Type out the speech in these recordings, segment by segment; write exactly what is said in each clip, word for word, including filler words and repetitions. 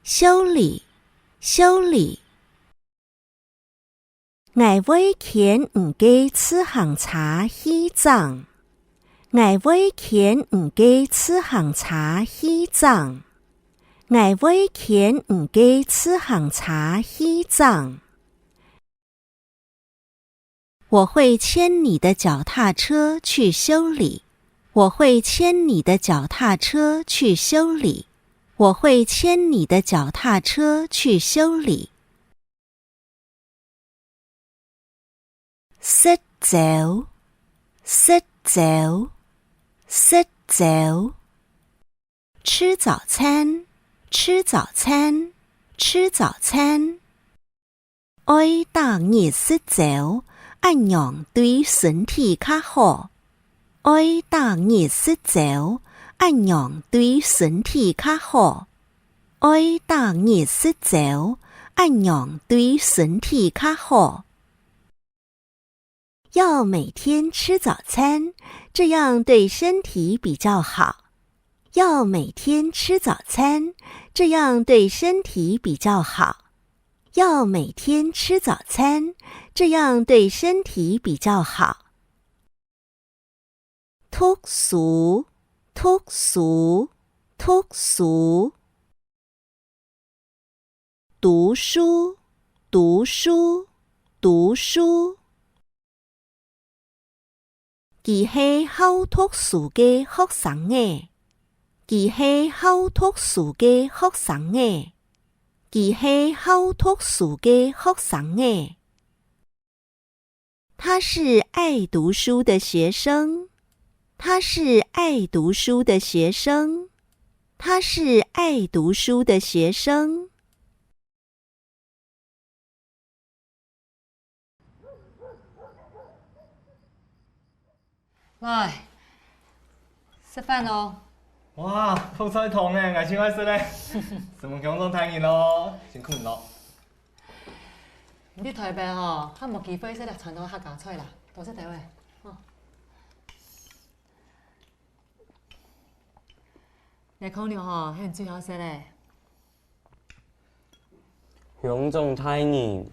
修理，修理。𠊎會牽你个自行車去整。𠊎會牽你个自行車去整。𠊎會牽你个自行車去整。 我会牵你的脚踏车去修理。我会牵你的脚踏车去修理。我会牵你的脚踏车去修理。食朝，食朝，食朝。吃早餐，吃早餐，吃早餐。 愛逐日食朝，恁樣對身體較好。愛逐日食朝，恁樣對身體較好。愛逐日食朝，恁樣對身體較好。要每天吃早餐，這樣對身體比較好。要每天吃早餐，這樣對身體比較好。 要每天吃早餐，这样对身体比较好。读书，读书，读书。读书，读书，读书。 佢係好讀書个學生仔。佢係好讀書个學生仔。佢係好讀書个學生仔。他是爱读书的学生。他是爱读书的学生。他是爱读书的学生。 来，食饭咯。哇，覆菜湯呢，𠊎盡愛食咧。承蒙鄉長大人咯，辛苦你咯。你在台北吼，較無機會食著傳統客家菜啦，多食兜仔，吼。這炕肉吼，係你最好食咧。 鄉長大人，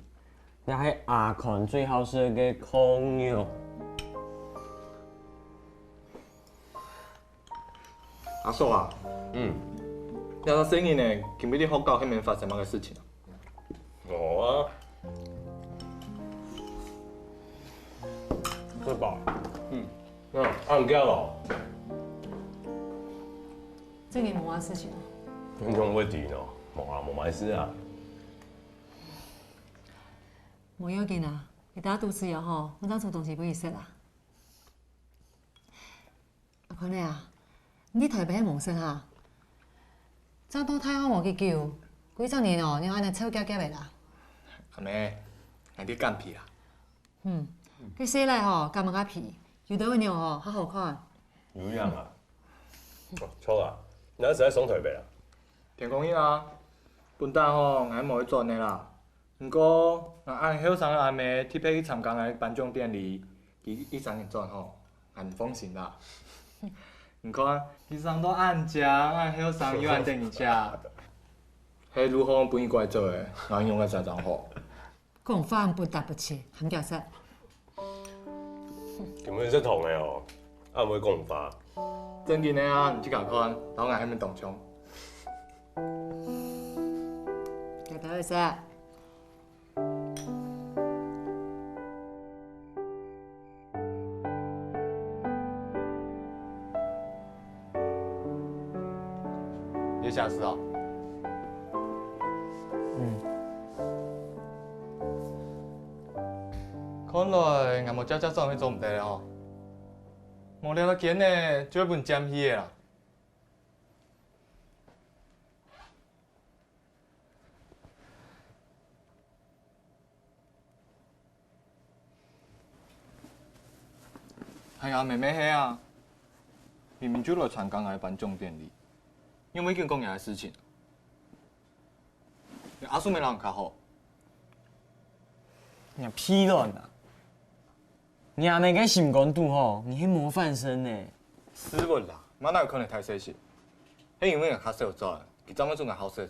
這係阿寬最好食个炕肉。阿叔啊，嗯，這下細人仔，今晡日學校係面發生麼个事情啊？無啊。食飽。嗯，恁遽哦。 最近無麼事情哦。你仰會知呢？無啊，無麼事啊。無要緊啊，你等下肚屎枵吼，𠊎正煮東西分你食啊。阿寬仔啊，你在台北係無事哈？正到大學無幾久，幾隻人哦，仰恁仔瘦夾夾仔啦？阿姆，𠊎在減肥啦。嗯，該細賴吼，減麼个肥，有兜仔肉吼，較好看。 有影啊？哦，著啊，你係愛上台北啊？天光日啊，本旦吼，𠊎無愛轉个啦。毋過，𠊎恁後生个阿姆特別去參加𠊎頒獎典禮，佢一儕人轉吼，𠊎毋放心啦。你看，佢生到恁靚，恁後生又恁得人惜，係路項分佢拐走个，𠊎仰會使正好？ 講話毋答不齊，還假煞。根本係糖个哦，恁會講話。正經个啊，你自家看，摎𠊎係毋係當像？該兜仔食。 你寫字哦？嗯。看來𠊎無遽遽轉去做毋得了吼。無了了間呢，就會分佔去个啦。 係啊，妹妹係啊，明明就來參加𠊎个頒獎典禮，仰會緊講𠊎个事情？你阿叔無摎你較好？你屁卵啊！你阿姆个心肝肚吼，你係模範生呢。斯文啦，麼人哪有看你大細心？係因為𠊎較少轉，佢正會準𠊎好食个